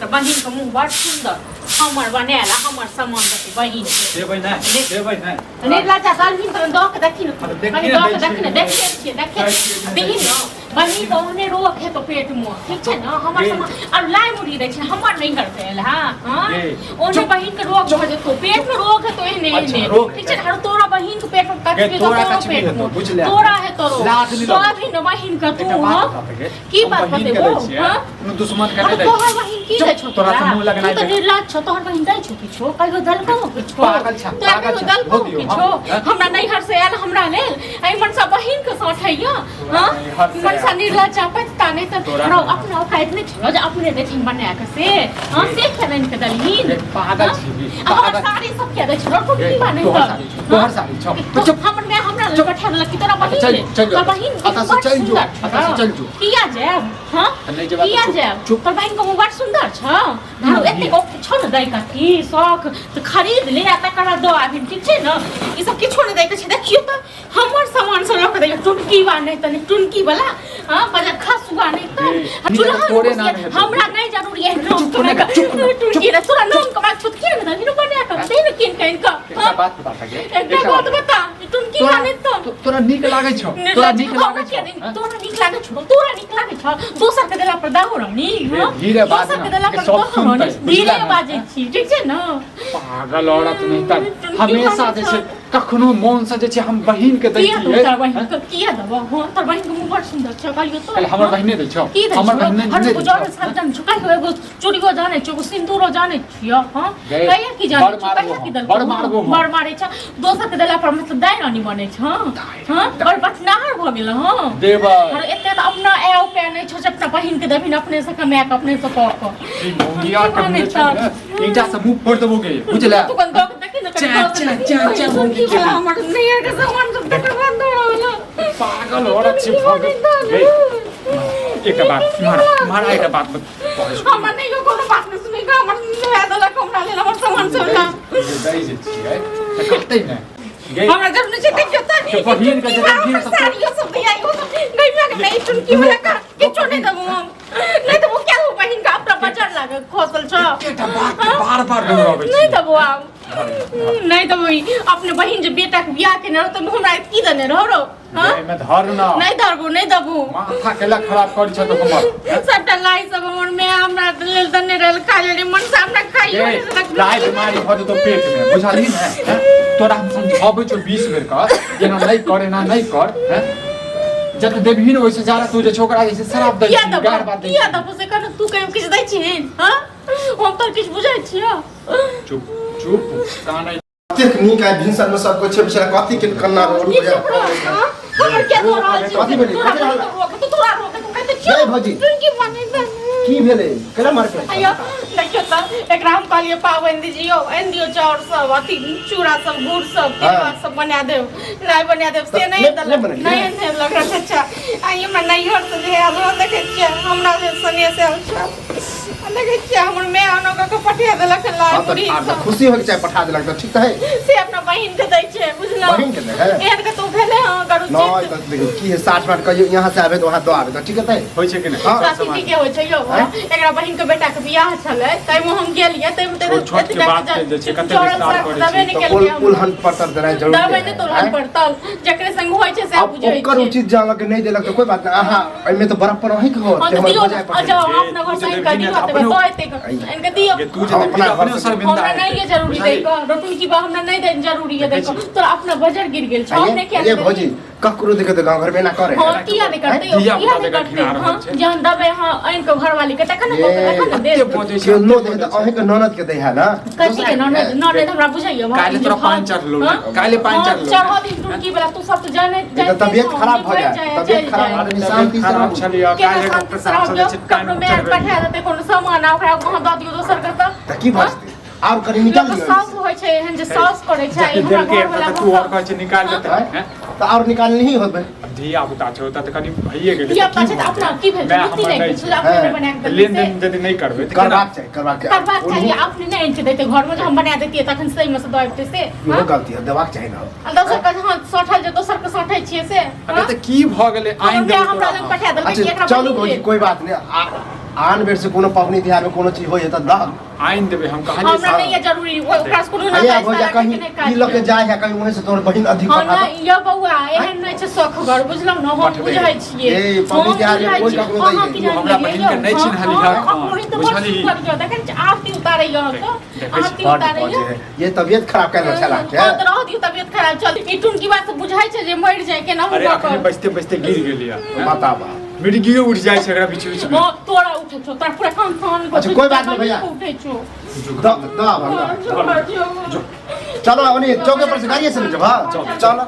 छै बहिन के मुँह बड़ सुन्दर हमर बनायल आ हमर सामान देतै बहिन के। देबै नहि, देबै नहि। निर्लज्जा दलहिन तऽ दऽ के देखी ने। हँ, तऽ देखी कनि ने, दऽ के दै देखी ने। छियै। देखते छियै, देखते दै छियै, दही ने बहिन के ओहने रोग हेतो पेट मे, ठीक छै ने? हमर सामान आर लाइ मुरही दै छै, हमर नहि करतै एल। हँ हँ, ए, ओहने चुप। बहिन के रोग भऽ जेतौ, पेट मे रोग हेतो एहने। अच्छा, एहने रोग ठीक छै ने? आर तोरा बहिन के पेट मे गे, कचबी तोरा तोरो कचबी पेट हेतौ, मे बुझले। तोरा हेतो रोग। लाज नहि लगै। तो भी ने बहिन के तू एकटा बात हँ बता गे, की हम बात बहिन के बतेबो? दै छियै, हँ? कोनो दुश्मन के अरे नहि दै तोहर छियै। बहिन की चुप, दै छौ तोरा तोरा? से मुँह लगनाइ तू तऽ बेकार। निर्लज्ज छौ। तोहर बहिन दै छौ किछो? कहियो देलकौ किछो? पागल छा, तोरा पागल कहियो छा, देलकौ धो दियौ, किछो? हाँ, हमरा नैहर से आयल हमरा लेल, एहि मनसा बहिन के सठैया। तोरा हाँ, नैहर से मनसा आयल। निर्लज्ज पचता नहि तऽ तोरा रौ नैहर। अपना औकात नहि छौ जे अपने देथिन बना के से। हाँ, से खेलनि के देलहिन? रे, पागल हाँ? छी, आ हमर पागल। साड़ी सब किया दै छौ? रौ, रे, की बा नहि तोहर तऽ? साड़ी छौ, हाँ? तोहर साड़ी छौ। तो चुप। हमर माय हमरा लेल चुप। पठा देलक कि तोरा बहिन चल, लेल? चल जो। तोहर बहिन एतऽ से बड़ चल जो, सुन्दर छौ। एतऽ से चल जो। किया जायब? हाँ, तऽ नहि जेबा तऽ किया चुप, जायब? चुप। तोहर बहिन के मुँह बड़ सुन्दर छौ। धारो एतेक औख छौ ने दै कथी शौख तऽ खरीद ले आ तकर बाद दऽ आबिन, ठीक छै ने? ई सब किछो नहि दैके छै। देखियौ तऽ हमर सामान सब लऽ कऽ दैया टुनकी बा नहि तऽ टुनकी वाला। हाँ, बजा खसुआ नहि तऽ गे, आ चूल्हा नी, तोरे मे नाम हेतौ। हमरा नहि जरूरी है नाम चुप ने, चुप ने, टुनकी रे, तोरा नाम कमा छुटकी ने दही ने बना कऽ दही ने कीन कऽ आनि एकटा कऽ। बात बता गे, एकटा बात बता, टुनकी तोरा बा नहि तऽ तोरा नीक लागै छौ? तोरा नीक लागै छौ? हँ? तोरा नीक लागै छौ? तोरा नीक लागै छौ दोसर के देला पर दाहो रानी? हँ? धीरे बाज दोसर के ना, देला के पर सब दाहो सुनतै, रानी? बुझला धीरे ने? बाजै छी, ठीक छै ने? पागल औरत नहीं तऽ टुनकी हमेशा बनै जे छै छौ। कखनो मोन से जे छै हम बहिन के किया तू दैतियै। तोरा बहिन के किया देबो? हँ, तोर बहिन के मुँह बड़ सुन्दर छौ, कहलियौ तो। काल्हि हमर हँ? बहिने दै छौ? की दै हमर छौ? बहिने हर नहि दै गुजर छौ? सब जान छौ, कहियो एगो चूड़ियो जानै छौ, एगो सिन्दूरो जानै छियौ? हँ, गै, कहिया की जानै बड़ छौ? मारबो कहिया की हम, देलकौ? बड़ मारबो हम। बड़ मारै छौ दोसर के देला पर, मतलब दाइ रानी बनै छौ? हँ, बड़ बचनाहर भऽ गेल। हँ, देबै। अरे एते तऽ अपना ऐ उपाय नहि छौ जे अपना बहिन के देबहिन अपने से कमा कऽ, अपने से कऽ कऽ। ई मौगिया की के बनै जे छै छौ? ने, ईंटा से मुंह फोड़ देबो गे, बुझले? तू कन दऽ के देखी ने, कनि चा, दऽ के चा, देखी। चा, चा, सुनकी मौगी वाला के। हमर नैहर के सामान सब देखऽ बन्द हो रहल। पागल औरत छै भऽ गेल। गे, एकटा बात मारा मारा, एकटा बात कहै छी। हमर नहि कोनो बात नहि सुनै के, हमर नहा देलक हमरा लेल हमर सामान सब ला। जे दै जे छियै तऽ कहतै ने गे। हमरा जब नहि छै देखियौ तऽ के बहिन के जे हमर देलखिन तऽ साड़ियो सब दैया, इहो सब गई माय के नहीं टुनकी वाला का किछो नहीं देबो हम, नहीं देबो। क्या हो बहिन का अपना बजर लागे खोसल छौ। एकटा बात के बार बार दोहराबै नहीं छियै। देबो आब, नहीं देबो। अपने बहिन जे बेटा के बियाह केने रहो तऽ हमरा की देने रहो रो? हाँ? एहिमे धर ना। नहीं धरबो, नहीं देबो। माथा केला खराब कर छ तऽ हमर सबटा लाई सब हमर माय हमरा लेल देने रहल, खा लेली। मन से हमरा खाइयो गे, नहीं देलक। लाइ बीमारी भऽ जेतौ पेट मे, बुझलही ने? हैं? तोरा हम समझाबै छौ 20 बेर कऽ जेना नहि कर, एना नहि कर। हैं? जत देबही ने ओहिसँ ज्यादा तू जे छोकरा जे छै शराब दै किया छी, देबो? गार बात दै किया छी। देबो से कह, तू कहियो किछु दै छिहिन? हाँ, हम तऽ किछु बुझै छियौ। चुप चुप, कानै। कतेक नीक आइ भिनसरमे सब कोइ छै बेचारा, कथी के कन्ना रोल की चुप रह? हाँ? हमर किया रो रहल छी? कथी भेलै? तोरा कथी बहिन हल्ला? के रोक, तू तोरा रोक, तू कहते छियौ। जय भौजी। तू की बनै दे? की भेलै? केना मारपीट? अयो देखियौ तऽ एकरा हम कहलियै पाबनि दीजियौ, आनि दियौ चाउर सब, अथी चूड़ा सब, गुड़ सब, तिलवा सब बना देब, लाइ बना देब, से नहि नहि- देलक। नहि बनेलियै? नहि आनि देलक। अच्छा, आइ हमरा नैहर से जे आयल रहल देखै छियै, हमरा जे सनेस आयल छल आ देखै छियै हमर माय ओना कऽ के पठा देलक लाइ हँ तऽ मुरही आब तऽ सब। खुशी होइके चाही, पठा देलक तऽ ठीक तऽ है। से अपना बहिन के दै छै, बुझलहुँ? बहिन के दै है? एहन कतौ भेलै हँ नहि गरुचित? तऽ देखियौ की है, साठ बार कहियौ यहाँ से आबे तऽ वहाँ दऽ आबे तऽ ठीक हेतै। होइ छै कि नहि? हँ। साथी ठीके होइ छै यौ। आँय? एकरा बहिन के बेटा के बियाह छलै, ताहिमे हम गेलियै, ताहिमे तऽ छोट छोट के बात के जे छै कते विस्तार करै दबे छै। नहि तऽ केलकै उल हमरा। उल्हन पतर देनाइ जरूरी दबे नहि है, तोलहन आँय? पड़तल जकरे संग होइ छै सएह अब बुझै ओकर छै। उचित जानलक नहि देलक तऽ कोई बात नहि, अहाँ एहिमे तऽ बड़प्पन अहीं के होत हँ जे तऽ हमर दियौ बजाय ने, पठेलक। अच्छा अपना घर तू से जे आनि कऽ देबही ने दियौ तऽ तऽ अपनो- दऽ एतै आनि कऽ दियौ। गे, तू जे हम देबही अपना तऽ अपने घर से शर्मिंदा हमरा नहीं हेतै। है जरूरी बुझलही? दै कऽ रोटुन की बा, हमरा नहीं दै जरूरी है दै देखै कऽ। तोरा अपना बजर गिर गेल छौ, आइये हमने किया ये नहीं भौजी ककरो देखो तऽ गाँव घर में एना करे हँ, किया नहीं करते यौ? धिया किया पुता नहीं जकाँ करते? घिना रहल हँ छै। जहन देबै हँ आनि कऽ घरवाली के तखन ने कऽ के तखन ने कते देत। बजै छै, केओ नो कते दे बजै तऽ छै। अहीं के ननद के दै है ना? कथी के ननद? ननद हमरा बुझाइयो। काल्हि तोरा पानि चढ़लौ ने, काल्हि पानि चढ़लौ ने। चढ़ऽ दिन टुनकी वाला, तू सब तऽ जाने तऽ तबियत खराब भऽ जाए, तबियत खराब आदमी शांति से खराब रहू। छलैया। केना काल्हि शांति डॉक्टर से साहब रहब से यौ? जे छै कान ककरो माय चढ़बै। पठा देतै कोनो सामान आ ओकरा वहाँ दऽ दियौ दोसर के तऽ तऽ की भऽ जेतै? आब कनि निकाल लोक लिअ। साउस होइ छै एहन जे साउस करै छै। जाके हमरा देलकै घर वाला तऽ तू आओर कहै छै निकालि देतै। आँय? हैं? तऽ आओर निकाल नहीं होबै। धिया पुता छौ तऽ कनि भइए गेलै। धिया तऽ पुता की छै तऽ भऽ अपना गेलै? की भेल? माय जुत्ती हमर नहि नहि छै, छै। अपने हँ। बना कऽ देलकै लेन से। देन यदि नहि करबै तऽ केना? करबाक चाही, करबाक चाही। करबाक चाही। अपने नहि आनि के दैते घरमे जे हम बना दैतियै तखन सही मे से दऽ अबितै से। इहो हँ? गलती है, देबाक चाही ना। आ दोसर के हँ सठल जे दोसर के सठै छियै से। अरे तऽ की भऽ गेलै? हमर आनि माय देबै हमरा तोरा लग हम। पठा देलकै कि अच्छा एकरा चलू बहिन भौजी, लेल। कोई बात नहीं, आन बेर से कोनो पबनी तिहार में कोनो चीज होय त दह। आनि देबै हम कहलियै। हमरा नहीं है जरूरी, ओकरा से कोनो अरे नाता भौजा रिश्ता कहीं राखै के नहि काज ई लऽ के छै। जाय है, कहीं वहीं से तोहर बहिन अधिक हँ पठा दे। नहि यौ बौआ, एहन नहि छै शौखगर, बुझलहुँ ने? हम पठबै। बुझै छियै। ए, पबनी हम तिहार में बुझै कोइ छियै। ककरो अहाँ दैए। की तू हमरा जानि बहिनके गेलियै नहि यौ? चिन्हलिह हँ, एखन, हँ, बहिन तऽ बड़ बुझलिही? सुन्दर यऽ, देखै छियै, आरती उतारैए अहाँके, देखै छी, आरती बड उतारैए। बजे है ये, तबियत खराब कैल छला के। हँ तऽ रहऽ दियौ तबियत खराब चल, ई टुनकी बात से बुझाइ छै जे मरि जाय केना। अरे अखने बैसते बैसते गिर गेलियै। बताबा। मिर्गियो उठि जाइ छै एकरा बीच बीच में। हँ, तोरा उठै छौ, तोरा पूरा कान कान अच्छा, कोई बात नहीं भैया। उठै छौ। द द भंगा। चलो, ओनी चौके पर से गाड़िए से ले जब। हाँ, चलो।